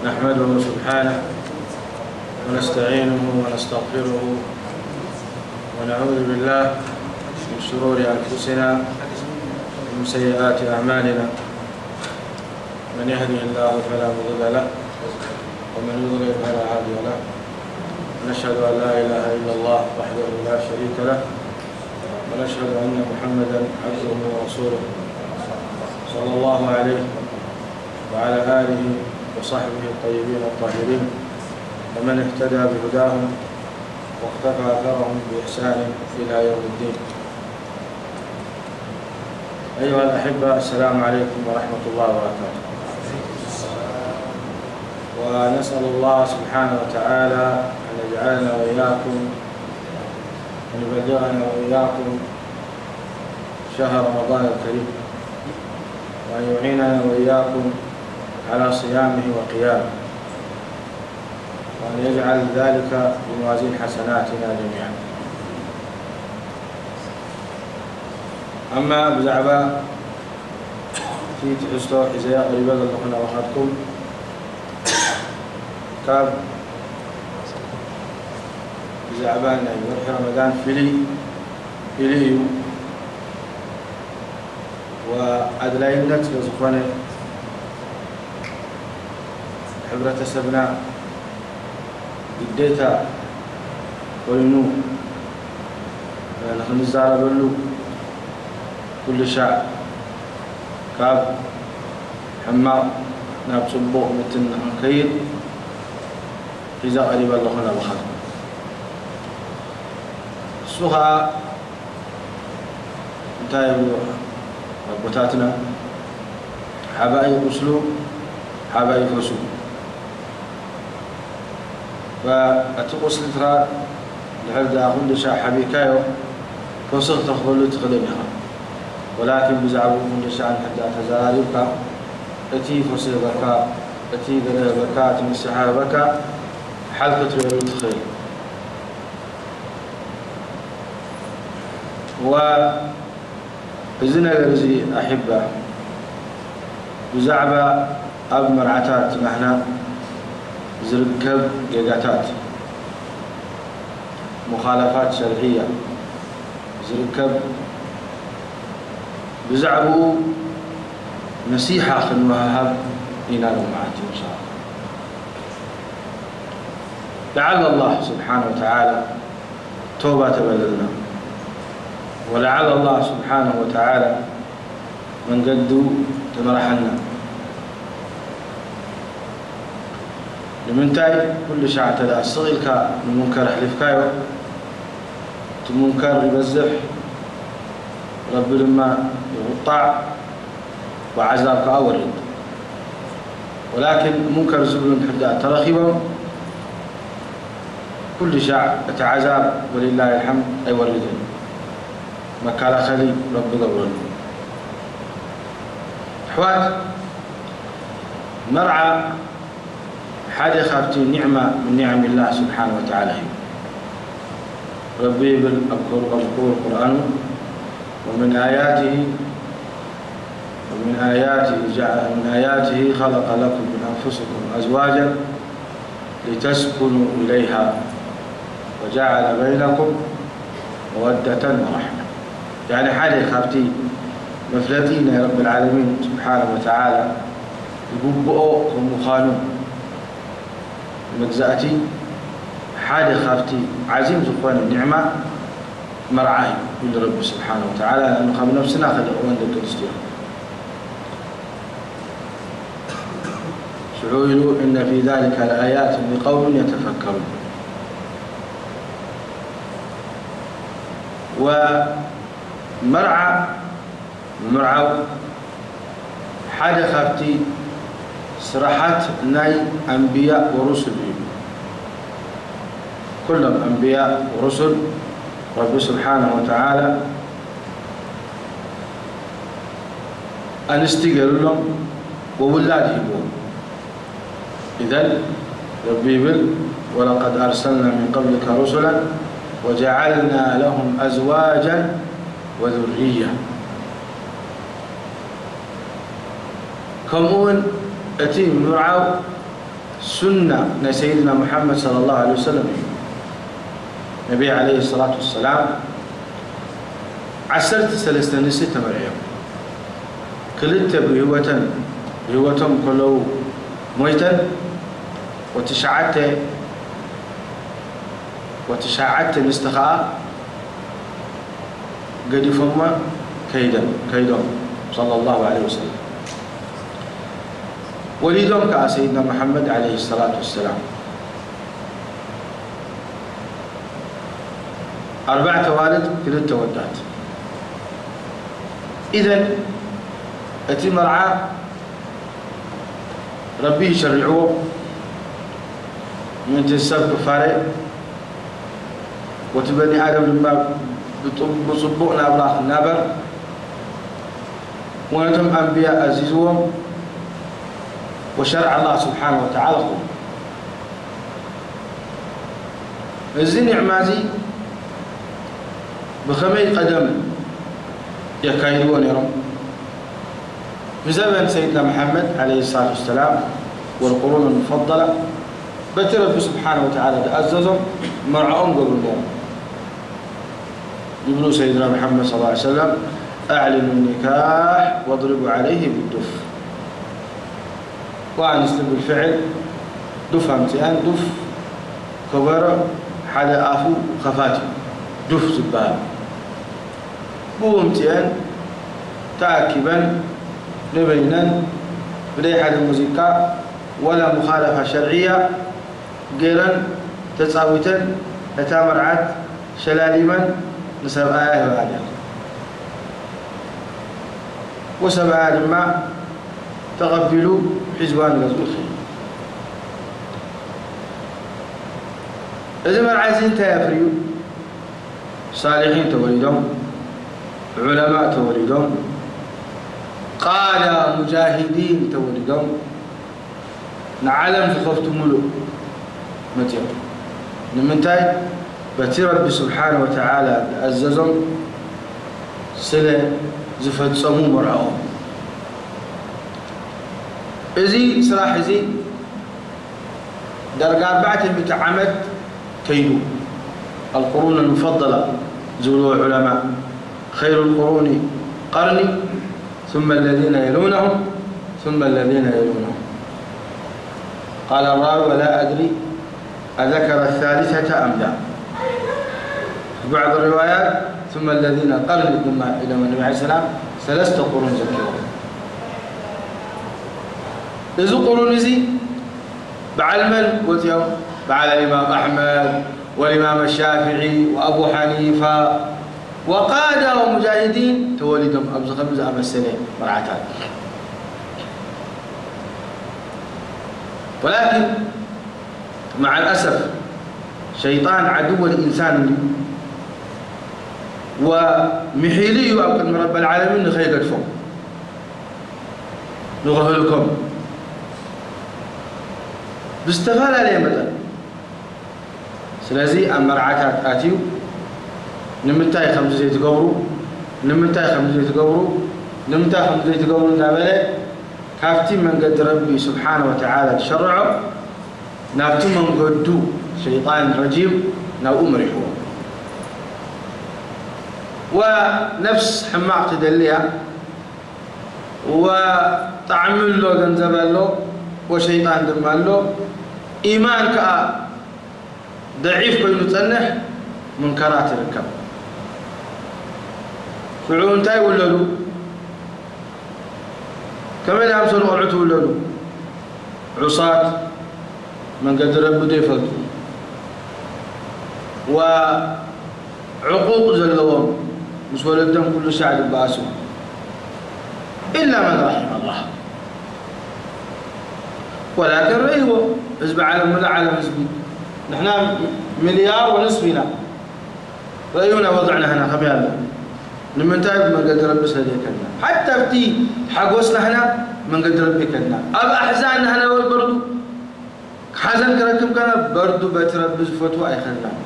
نحمده سبحانه ونستعينه ونستغفره ونعوذ بالله من شرور أنفسنا ومن سيئات أعمالنا. من يهده الله فلا مضل له ومن يضلل فلا هادي له. ونشهد أن لا إله إلا الله وحده لا شريك له. ونشهد أن محمدا عبده ورسوله صلى الله عليه وعلى آله وصحبه الطيبين الطاهرين ومن اهتدى بهداهم واقتفى أثرهم بإحسان إلى يوم الدين. أيها الأحبة، السلام عليكم ورحمة الله وبركاته. ونسأل الله سبحانه وتعالى أن يجعلنا وإياكم، أن يبلغنا وإياكم شهر رمضان الكريم، وأن يعيننا وإياكم على صيامه وقيامه، وأن يجعل ذلك بموازين حسناتنا جميعا. أما بزعبة في تحستو إذا يقرب الله خنا وخدكم كاب بزعبة ናይ ወርሒ ረመዳን ፍልይ ኢሉ እዩ። ወኣድላይነት ስለ ዝኾነ፣ ሕብረተሰብና ግዴታ ኮይኑ ንኽንዛረበሉ፣ ኩሉ ሻዕ ካብ ሕማቕ ናብ ጽቡቕ ምትን ንኽንከይድ ሒዘ ቀሪበ ኣለኹ ናባኻትኩም። እሱ ኸኣ እንታይ ይብሉ ኣቦታትና? ሓባኢ ቁስሉ ሓባኢ ፈሱ። እቲ ቁስሊ ትራ ድሕር ደኣ ኩሉ ሻዕ ሓቢእካዮ፣ ፈሱ ክተኽበሉ ትኽእልን ኢኻ። ወላኪን ብዛዕባኡ ኩሉ ሻዕ እንድሕር ደኣ ተዘራሪብካ፣ እቲ ፈሱ ይህበካ፣ እቲ ገለ ይህበካ፣ እቲ ንስሓ ይህበካ፣ ሓል ክትርእየሉ ትኽእል። ወ-፣ እዚ ነገር እዚ ኣሒባ ብዛዕባ ኣብ መርዓታት ናህና ዝርከብ ጌጋታት፣ ሙኻለፋት ሸርዕያ ዝርከብ፣ ብዛዕባኡ ነሲሓ ክንወሃሃብ ኢና ሎማዓንቲ ኢንሻኣላህ። ለዓለ ኣላህ ስብሓነ ወተዓላ ተውባ ተበለልና። ወለዓለ ኣላህ ስብሓነሁ ወተዓላ መንገዱ ተመራሓልና። ንምንታይ ኩሉ ሻዕ እንተ ደኣ ስቕ ኢልካ ንሙንከር ኣሕሊፍካዮ፣ እቲ ሙንከር ይበዝሕ፣ ረቢ ድማ ይቑጣዕ፣ ወዓዛብ ከኣ ወርድ። ወላኪን ሙንከር ዝብሉ እንድሕር ደኣ ተረኺቦም፣ ኩሉ ሻዕ እቲ ዓዛብ ወሊላሂ ልሓምድ ኣይወርድን። መከላኸሊ ረቢ ገብረሉ። ኣሕዋት፣ መርዓ ሓደ ካብቲ ኒዕማ ምን ኒዕሚላህ ስብሓነ ወተዓላ እዩ። ረቢ ይብል ኣብ ቁር-፣ ኣብ ክቡር ቁርኣኑ፣ ومن آياته ومن آياته جعل، من آياته خلق لكم من أنفسكم أزواجا لتسكنوا إليها وجعل بينكم مودة ورحمة. يعني ሓደ ካብቲ መፍለጢ ናይ ረቢ ልዓለሚን ስብሓነ ወተዓላ ዝግብኦ ከም ምዃኑ መግዛእቲ ሓደ ካብቲ ዓዚም ዝኾነ ኒዕማ መርዓ እዩ ኢሉ ረቢ ስብሓነ ወተዓላ። ንኣኑ ካብ ነብስና ከደቕወን ደቂ ኣንስትዮ ሽዑ ኢሉ፣ إن في ذلك لآيات لقوم يتفكرون። ወመርዓ ምምርዓው ሓደ ካብቲ ስራሓት ናይ ኣንብያእ ወሩሱል እዩ። ኩሎም ኣንብያእ ወሩሱል ረቢ ስብሓነሁ ወተዓላ ኣንስቲ ገይሩሎም ወውላድ ሂብዎም። إذن ربي يقول: ولقد أرسلنا من قبلك رسلا وجعلنا لهم أزواجا وذرية. ከምኡውን እቲ ምምርዓው ሱና ናይ ሰይድና ሙሓመድ ሰለላሁ ዐለይሂ ወሰለም እዩ። ነቢ ዐለይሂ ሰላቱ ወሰላም ዓሰርተ ሰለስተ ንስቲ ተመርዕዮም። ክልተ ብህይወተን ብህይወቶም ከለዉ ሞይተን፣ ወትሽዓተ ወትሽዓተ ንስቲ ኸዓ ገዲፎማ ከይደም ከይዶም ሰለላሁ ዐለይሂ ወሰለም። ወሊዶም ከኣ ሰይድና መሓመድ ዐለይሂ ሰላቱ ወሰላም። ኣርባዕተ ዋልድ ክልተ ወዳት። ኢዘን እቲ መርዓ ረቢ ሸሪዕዎ ምእንቲ ሰብ ክፋረ፣ ወቲ በኒ ኣደም ድማ ብጡ-፣ ብጽቡቕ ናብራ ክናበር፣ ወነቶም ኣንብያ ኣዚዝዎም፣ ወሸርዕ ኣላህ ስብሓነ ወተዓላ ክቡር። እዚ ኒዕማ እዚ ብኸመይ ቀደም የካይድዎ ነይሮም? ብዘበን ሰይድና መሓመድ ዐለይሂ ሰላቱ ወሰላም ወልቁሩን ሙፈደላ፣ በቲ ረቢ ስብሓነ ወተዓላ ዝኣዘዞም መርዓኦም ገብሩ ነይሮም። ይብሉ ሰይድና መሓመድ ሰለላሁ ዐለይሂ ወሰለም፣ "ኣዕሊኑ ኒካሕ ወድሪቡ ዐለይሂ ብዱፍ።" ወኣንስቲ ብልፍዕል ዱፍ ኣምፅአን፣ ዱፍ ከበሮ ሓደ ኣፉ ኸፋት እዩ ዱፍ ዝበሃል። ብኡ ኣምፅአን ተኣኪበን ንበይነን ብደይ ሓደ ሙዚቃ ወላ ሙኻለፋ ሸርዕያ ገይረን ተፃዊተን እታ መርዓት ሸላሊመን ንሰብኣያ ይህብኣ ነይሩ። ወሰብኣያ ድማ ተቐቢሉ ሒዝዋ ንገዝኡ ይኸይድ። እዚ መርዓ እዚ እንታይ ኣፍርዩ? ሳሊሒን ተወሊዶም፣ ዑለማእ ተወሊዶም፣ ቃዳ ሙጃሂዲን ተወሊዶም፣ ንዓለም ዝኸፍቱ ሙሉእ መፅኦም። ንምንታይ? በቲ ረቢ ስብሓነ ወተዓላ ዝኣዘዞም ስለ ዝፈፀሙ መርዓኦም። እዚ ስራሕ እዚ ዳርጋ ኣርባዕተ ሚእቲ ዓመት ከይዱ። ኣልቁሩን ኣልሙፈደላ ዝብልዎ ዑለማ፣ ኸይሩ ልቁሩኒ ቀርኒ፣ ثم الذين يلونهم، ثم الذين يلونهم. قال الراوي: ولا أدري أذكر الثالثة أم لا. في بعض الروايات: ثم الذين قرني، ثم إلى النبي عليه السلام ثلاثة قرون ذكرهم. እዚ ቁሩን እዚ በዓል መን ወፂኦም? በዓል ኢማም ኣሕመድ ወልኢማም ሻፍዒ ወኣቡ ሓኒፋ ወቃዳ ወሙጃሂዲን ተወሊዶም ኣብዚ ከምዚ ዝኣመሰለ መርዓታት። ወላኪን መዓ ልኣሰፍ ሸይጣን ዓድወ ልኢንሳን እዩ ወምሒሉ እዩ ኣብ ቅድሚ ረበል ዓለሚን ንኸይገድፎም ንኸህልኮም ብዝተፈላለየ መጠን። ስለዚ ኣብ መርዓታት ኣትዩ ንምንታይ ከምዚ ዘይትገብሩ፣ ንምንታይ ከምዚ ዘይትገብሩ፣ ንምንታይ ከምዚ ዘይትገብሩ እናበለ ካብቲ መንገዲ ረቢ ስብሓነ ወተዓላ ዝሸርዖ ናብቲ መንገዱ ሸይጣን ረጂም ናብኡ መሪሕዎ። ወነፍስ ሕማቕ ትደልያ ወጣዕሚ ኣሎ፣ ገንዘብ ኣሎ፣ ወሸይጣን ድማ ኣሎ። ኢማን ከኣ ደዒፍ ኮይኑ ዝጸንሕ ሙንከራት ይርከብ። ሽዑ እንታይ ይውለዱ? ከመይ ዝኣምሰሉ ቆልዑ ትውለዱ? ዑሳት፣ መንገዲ ረቢ ዘይፈልጡ፣ ወዕቁቕ ዘለዎም፣ ምስ ወለዶም ኩሉ ሻዕ ዝበኣሱ። ኢላ መን ረሒመ ኣላህ። ወላኪን ረእይዎ፣ ህዝቢ ዓለም፣ ምሉእ ዓለም ህዝቢ። ንሕና ሚልያር ወንስፍ ኢና። ረእዩና ወضዕና ህና ከመይ ኣሎ? ንምንታይ? ብመንገዲ ረቢ ስለ ዘይከድና። ሓታ ኣብቲ ሓጎስና ህና መንገዲ ረቢ ከድና። ኣብ ኣሕዛንና ህና በርዱ ሓዘን ክረክብ ከና በርዱ በቲ ረቢ ዝፈትዎ ኣይኸድናን።